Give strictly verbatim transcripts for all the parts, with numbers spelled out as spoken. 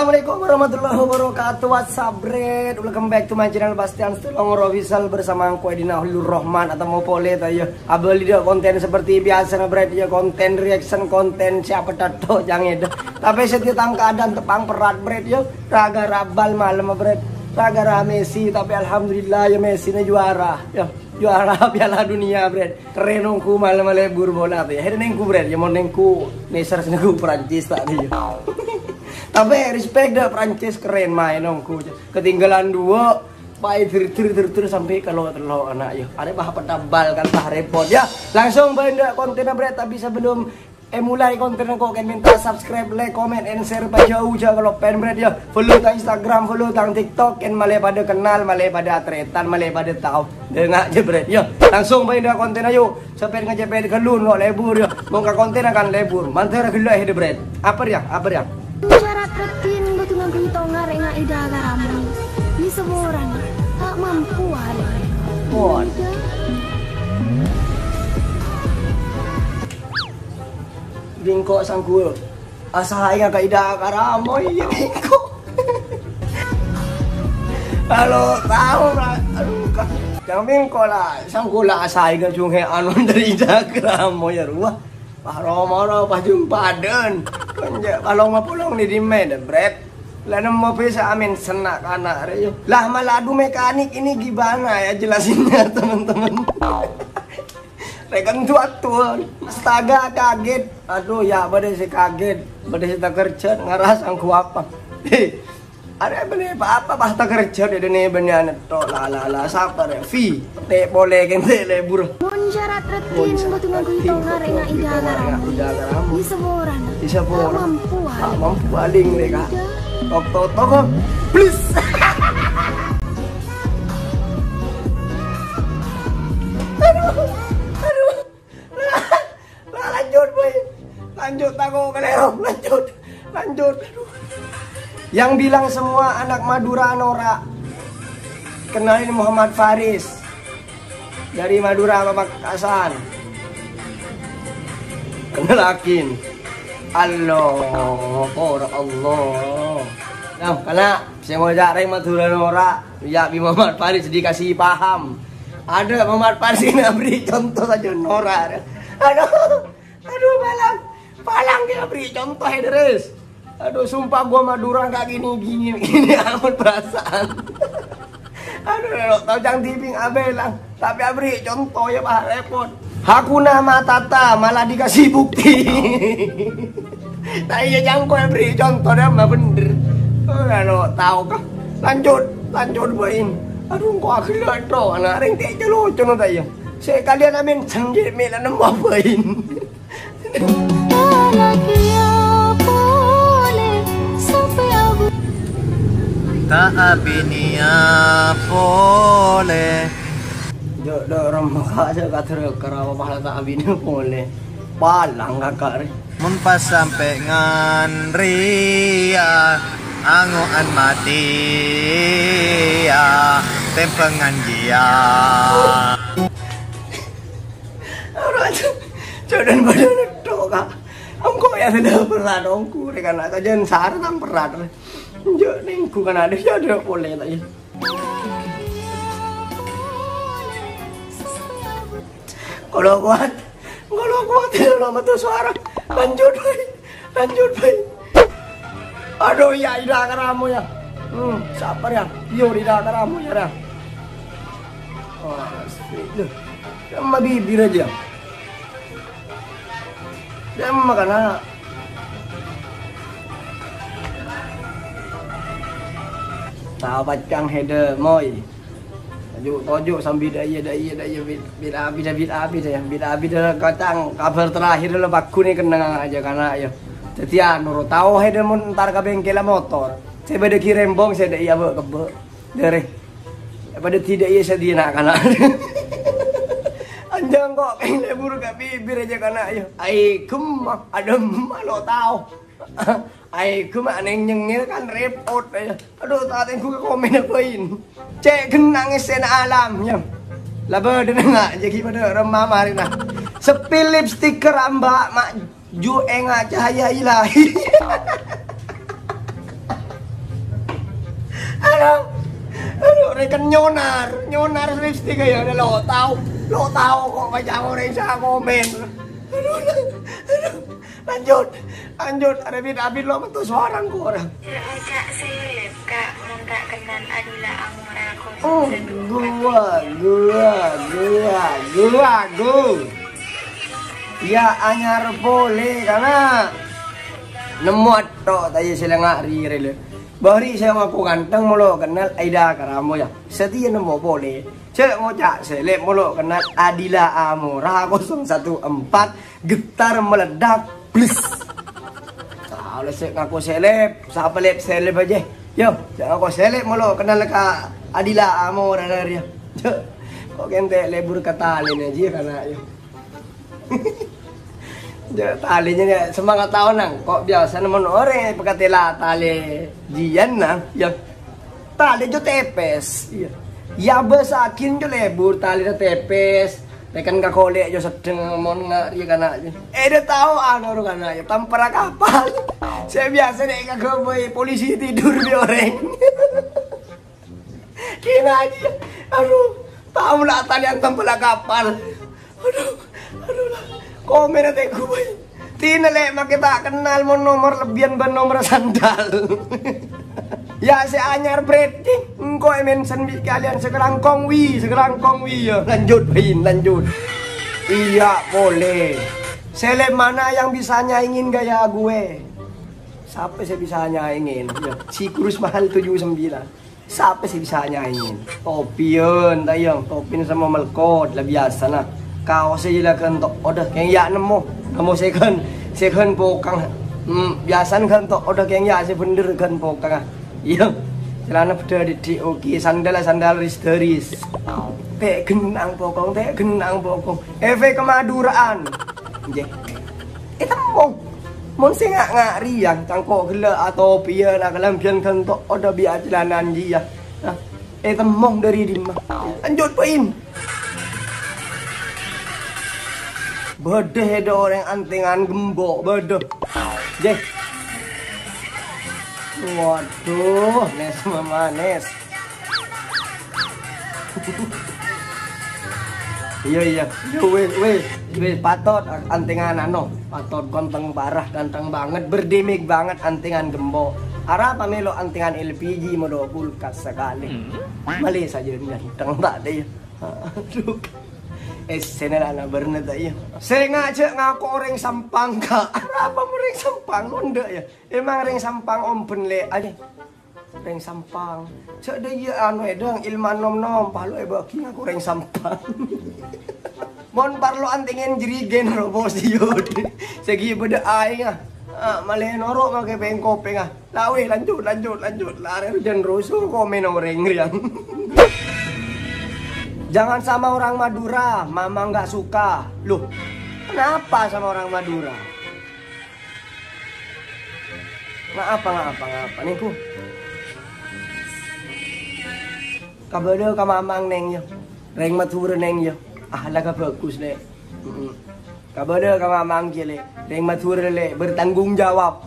Assalamualaikum warahmatullahi wabarakatuh. What's up, Bret? Welcome back to my channel, Bastian Stelong Official, bersama engko' Edina Hulur Rahman. Atau mau pole ta' ya? Abali dâ' konten seperti biasa, Bret, ya, konten reaction, konten siapa tato jangan ada. Tapi setiap tangka ada tepang perat, Bret, ya. Raga rabal malam, Bret. Raga ra Messi, tapi alhamdulillah ya Messi juara. Ya, juara Piala Dunia, Bret. Keren nongku malam lebur bola tuh. Akhirnya nengku, Bret, ya mau nengku neser nengku Prancis tak dia. Tapi respect dâ' Prancis, keren main nongku. Ketinggalan dua, pai ter ter ter ter sampai kalau telo anak ya. Ada bah petabal kan bah repot ya. Langsung benda konten, Bret, tapi sebelum eh mulai konten kok kan minta subscribe, like, comment, and share pajau ja kalau pen, Bret, ya. Follow tang Instagram, follow tang TikTok, kan male pada kenal, male pada atretan, male pada tahu. Dengar aja, Bret, ya. Langsung benda konten ayo. Sampai ngejepet gelun lo lebur ya. Mau ke konten akan lebur. Mantar gelo eh, Bret. Apa ya? Apa ya? Syarat rutin butuh ngangguy tonga renga ida karamu. Di seborang tak mampu hari. Pon. Bingko sanggul. Asa aing ka ida karamu iya bingko. Kalau tahu lah, aduh, ka-, yang bingko lah, sanggul lah asa aing ka junghe anu dari ida karamu ya ruah. Pas romo-romo, pas jumpaden. Konje, palong mapulong ni di me, deh, Bret. Lah nemmo bisa amin senak anak re, yo. Lah malah adu mekanik ini gimana ya jelasinnya, teman-teman? Reken tuat tuan. Astaga, kaget. Aduh, ya, pada si kaget. Pada si tak kerja, ngerasa angku apa? Ada beli apa-apa, pas tak kerja, dia ni benyana tok, la, la, la, sabar ya, Vi. Te' pole kente lebur. Mon syarat retin, batu ngangguy tonga renga ida karamu. Ida karamu. Di seborana. Di seborana. Tak mampu, tak mampu aling deh, Kak. Tok, tok, tok, kok. Please. Aduh, aduh. Nah, lanjut, boy. Lanjut, aku kelero. Lanjut. Lanjut. Aduh. Yang bilang semua anak Madura norak, kenalin Muhammad Faris. Dari Madura, Pamekasan. Kenalakin. Allah, por Allah. Nah, karena saya mau cari Madura norak, ya, Bi Muhammad Faris dikasih paham. Ada Muhammad Faris ini beri contoh saja norak. Aduh. Aduh, palang. Palang dia beri contoh, Idris. Aduh, sumpah gua Madura nggak gini-gini. Ini amat perasaan. Aduh, lo tau cang dibing abelang. Tapi abri contoh ya, Pak, repot. Hakuna Matata malah dikasih bukti. Nah, iya, jangko abri contoh deh, mah bener. Oh, lo tau kah? Lanjut, lanjut, Bain. Aduh, kok akhirnya to, anak reng tek jelo cono ta iya. Sekalian amin sendiri, mila nemu apain. Talakiya pole sampe abu. Ta' abiniya pole. Jo' do' romma ka' ja' kater karawa pala ta' abiniya pole. Palang kaka' re. Mun pas sampe' ngan riya, ango'an mateya, tempengan jiya. Ora, jodohan padha netto, Kak. Engko' ya sudah berat, ongku, rek anak sajan sar nang berat. Njuk nengku kan ada ya ada pole ta' ya. Kalau kuat, kalau kuat ya lo metu suara. Lanjut, Bay. Lanjut, Bay. Aduh, ya, ida karamu ya. Hmm, sabar ya. Yo, ida karamu ya, Ra. Oh, astagfirullah. Sama bibir aja. Sama kana. Tao pacang hede, moy. Toju'-toju' sambi da iya, da iya, da iya, bid-, bid-, abid, abid, abid, ya. Bid-, abid, kacang, kabar terakhir lo baku nih kenang aja kana, ya. Jadi, anu, ro tao hede mon entar ka bengkel motor. Saya pada kirembong, saya da iya, be, kebe. Dere. Pada tidak iya sedia nak kana. Anjang kok, kayak lebur ka bibir aja kana, ya. Ai, gemah, ada emak lo tao. Ai, gemah neng nyengir kan repot, ya. Aduh, tak tengku ke komen apain. Cek genang esen alam, ya. Laba denengak, jadi pada remah marina. Sepilip stiker ambak, mak ju enga cahaya ilahi. Aduh, reken nyonar, nyonar lipstick ya, lo tao, lo tao kok macam orang saya komen. Aduh, aduh, lanjut, lanjut, ada bit abit lo metu seorang kok orang. Ajak seleb, Kak, minta kenal Adila Amora. Oh, gua, gua, gua, gua, gua. Ya, anyar pole, karena nemu atto, tadi saya nggak rire le. Bari saya ngaku ganteng, molo kenal Aida Karamo ya. Setia nemu pole. Cek ngocak seleb, molo kenal Adila Amora kosong satu empat, getar meledak, blis. Kalau saya ngaku seleb, siapa leb seleb aja. Yo, saya ngaku seleb, molo kenal ka Adila Amora dari ya. Cek, kok kente lebur ke tali nih, jir anak yo. Ya, talinya ya, semangat tahun nang. Kok biasa nemen orang yang pakai tela tali jian nang, ya. Tali jo tepes, iya. Ya, besakin jo lebur, tali jo tepes. Tekan ka kolek jo sedeng mon ngari kana. Eh, dia tahu anu ro kana, ya, tampara kapal. Saya biasa dek kagak polisi tidur di orang. Kena aja. Aduh, tahu lah talian tempela kapal. Aduh, aduh lah. Komen ate gue. Tina le make tak kenal mon nomor lebihan ban nomor sandal. Ya, si anyar berarti engko mention bi kalian sekarang kong wi, sekarang kong wi ya. Lanjut, Win, lanjut. Iya, boleh. Seleb mana yang bisa nyaingin gaya gue? Siapa sih bisa nyaingin? Ya, si kurus mahal tujuh sembilan. Siapa sih bisa nyaingin? Topian, tayang. Topin sama melkot, lah biasa nah. Kaos aja lah kan tok. Udah, kayak ya nemu. Nemu second, second pokang. Hmm, biasa kan tok. Udah, kayak ya sih bener kan pokang ah. Iya. Celana beda di, di oke, sandal sandal risteris. Tek genang pokong, tek genang pokong. Efek kemaduraan. Nggih. Eh, tembung. Mon sing nga-, ngari yang cangkok gella atau piye na kelambian gentok oda biya celanan dia. Nah, eh, tembung dari dima. Lanjut, Pain. Bedeh ada orang antengan gembok, bedeh. Jeh. Waduh, nes mama, nes. Iya, iya. Yo, weh, weh. Weh, patot antengan anu. Patot ganteng parah, ganteng banget, berdimik banget antengan gembok. Arapa melo antengan L P G modo kulkas sekali. Male saja ganteng tak deh. Aduh. Eh, sene lah, nah, bener tak iya. Saya ngajak ngaku orang Sampang, Kak. Apa orang Sampang? Lo ndak ya? Emang orang Sampang omben le aja. Reng Sampang. Cak da iya anu edang ilman nom-nom, palo ebagi ngaku reng Sampang. Mon parlo antengen jerigen robo siyut. Segi beda aing ah. Ah, male noro make pengkopeng ah. Lawe lanjut, lanjut, lanjut. Lare hujan rusuh komen oreng riang. Jangan sama orang Madura, mama nggak suka. Loh, kenapa sama orang Madura? Ngapa, ngapa, ngapa, nengku? Kabala ka mamang, Neng, ya. Reng Madura, Neng, ya. Akhlaga bagus, Le. Mm-mm. Kabala ka mamang, ya, Le. Reng Madura, Le. Bertanggung jawab.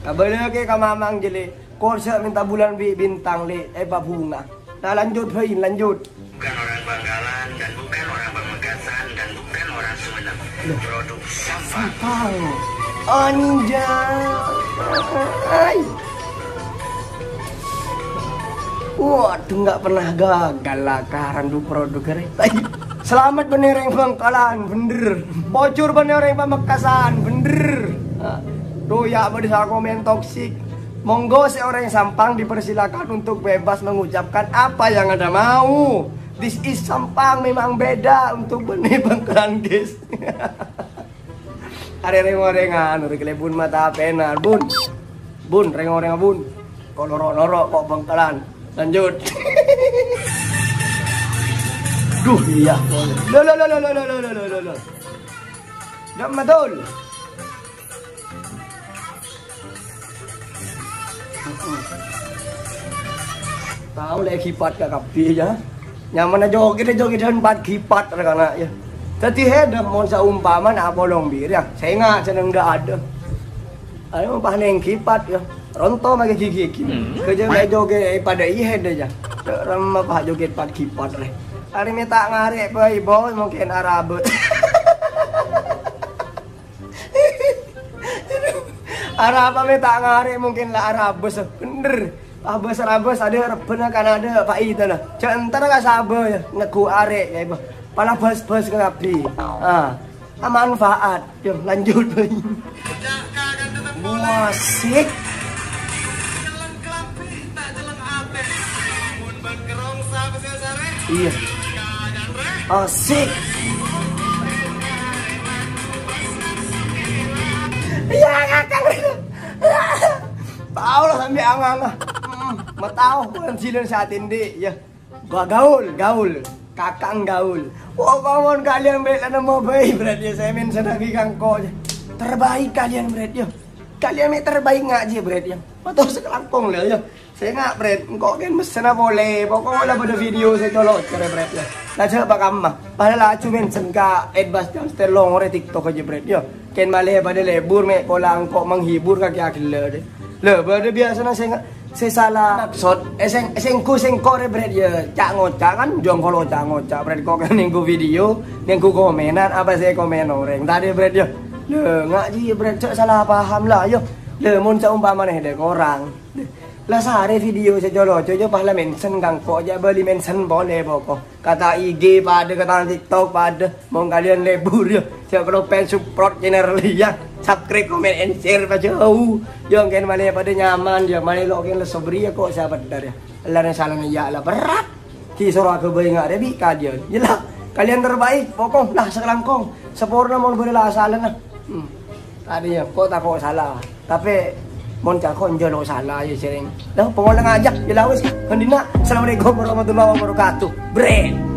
Kabala ke ka mamang, ya, Le. Korsa minta bulan bi bintang, Le. Eh, babunga. Nah, lanjut, Fain, lanjut. Bukan orang Bangkalan dan bukan orang Pamekasan dan bukan orang Sumenep. Loh. Produk sampah. Sampah. Anjay. Waduh, nggak pernah gagal lah karan du produk ini. Selamat benereng Bangkalan, bener. Bocor benereng Pamekasan, bener. Nah, tuh ya, pada komen toksik. Monggo seorang Sampang dipersilakan untuk bebas mengucapkan apa yang Anda mau. This is Sampang memang beda untuk benih bengkelan, guys. Are reng-orengan, uri kelebun mata pena, bun. Bun, reng-orengan, bun. Kok norok-norok, kok bengkelan. Lanjut. Duh, iya. Lo, lo, lo, lo, lo, lo, lo, lo, lo, lo. Dak madul. Tahu lek kipat ka kabeh ya. Nyaman aja kita joget dan empat kipat anak-anak ya. Jadi hedem mon seumpama nak bolong bir ya. Saya nggak seneng nggak ada. Ayo pas neng kipat ya. Ronto make gigi-gigi. Kejang joget padâ iyâ dâ' jâ. Remma pas joget pat-kipat rè. Arè mè' ta' ngarè' bhâi, Boy, mungkin arabâ. Arapa mè' ta' ngarè', mungkin la arabâs. Bhender. Abâs-arabâs adâ' rebbhâna kan adâ' paitana. Jâ' entar ka sabâ, yâ, neggu' arè', yâ, Boy. Pala bâs-bâs ka kabbhi. Ah. Manfaat. Yo, lanjut, Boy. Asik. Iyâ. Asik. Iyâ, kakak. Tao lah sampè' anga-anga. Hmm, ma' tao, bulan silan saat ini, yâ. Gua gaul, gaul. Kakang gaul. Wah, mon kalian bhâi la nemmo bhâi, Bret, yâ, sè mènsennaghi ka engko', yâ. Terbaik kalian, Bret, yâ. Kalian mè' terbaik ngajhi, Bret, yâ. Mator sakalangkong la, yâ. Sènga', Bret, engko' kèng messenna polè. Pokokna la bâdâ video sè colo' carè, Bret, yâ. La jhâ' pakamma. Padahal laju mention ka Ed Bastian Stellong orè TikTok jâ, Bret, yâ. Kèng malè padâ lebur mè' pola engko' menghibur ka kèya ghellâ', deh. Lha, bâdâ biyasana sè, sè sala maksod, eh, sèng-, sèngko-sèngko rè, Bret, yâ, ca'-ngoca' kan, jhung kolo ca'-ngoca', Bret, kok nènggu video, nènggu komenan, apa sè komen orèng. Tadâ', Bret, yâ. Lha, ngajhi, Bret, jhâ' sala paham la, yâ. Lha, mon saumpama nè, deh, korang. La sarè video sè colo'-colo' pas la mention ka engko', jhâ' bâli mention polè poko'. Kata I G padâ, kata TikTok padâ. Mon kalian lebur, yâ, jhâ' kalo pengen support channel, yâ. Subscribe, comment, and share, pajhâu. Yâ, kèng malè padâ nyaman, yâ, malè lo' kèng lesso bâriyâ kok sè bhendher, yâ. Ellana salana, yâ, la berat. Ki soro aghâbây nga' rè bi' kalian. Yâ la, kalian terbaik, poko' la sakalangkong. Saporna mon bâdâ la salana. Hmm. Tadâ', yâ, kok tako' sala. Tapè mon ca'na jhâ' lo' sala, yâ, sèrèng. Lah, pokokna ngajak, yâ la wis. Kandina, assalamualaikum warahmatullahi wabarakatuh. Bret.